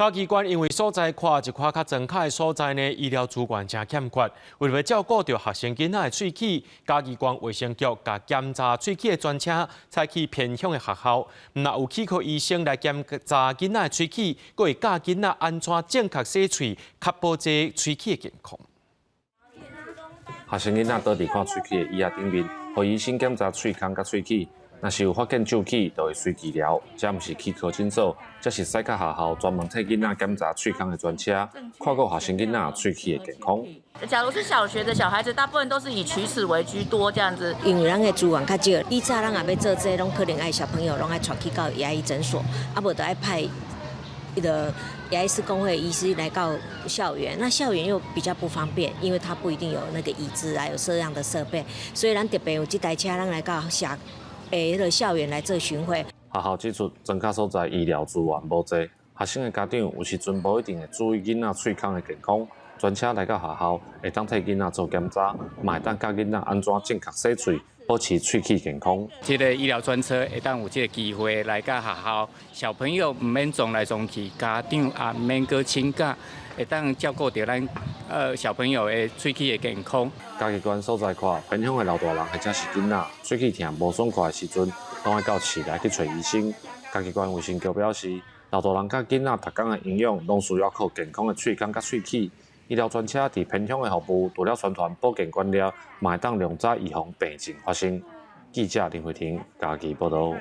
嘉義縣因為所在看一寡較莊跤的所在呢，醫療資源誠欠缺。為了照顧著學生囡仔的喙齒，嘉義縣衛生局共檢查喙齒的專車採去偏鄉的學校，毋但有齒科醫生來檢查囡仔的喙齒，閣會教囡仔按怎正確洗喙，確保這喙齒的健康。學生囡仔倒佇看喙齒的椅仔頂面，予醫生檢查喙空佮喙齒。若是有發現蛀齒，就會隨治療。這毋是齒科診所，這是駛到學校專門替囡仔檢查喙空的專車，看顧學生囡仔喙齒的健康。假如是小學的小孩子，大部分都是以齲齒為居多，這樣子。因為咱的資源較少，以早咱若欲做這個，攏可能愛小朋友攏愛帶去到牙醫診所，啊無就愛派彼个牙醫師公會醫師來到校園，那校園又比較不方便，因為他不一定有那個椅子啊，有這樣的設備，所以咱特別有這台車，咱來到校彼个校園來做巡迴。學校指出，莊跤所在醫療資源無濟，學生的家長有時陣無一定會注意囡仔喙空的健康。專車來到學校，會當替囡仔做檢查，嘛會當教囡仔按怎正確洗喙，保持喙齒健康。這个醫療專車會當有這个機會來到學校，小朋友毋免撞來撞去，家長也毋免閣請假，會當照顧著咱小朋友的喙齒的健康。嘉義縣所在看，偏鄉的老大人或者是囡仔，喙齒疼無爽快的時陣，攏愛到市內去揣醫生。嘉義縣衛生局表示，老大人佮囡仔逐工的營養，攏需要靠健康的喙空佮喙齒。醫療專車佇偏鄉的服務，除了宣傳保健觀念，嘛會當量早預防病症發生。記者林慧婷嘉義報導。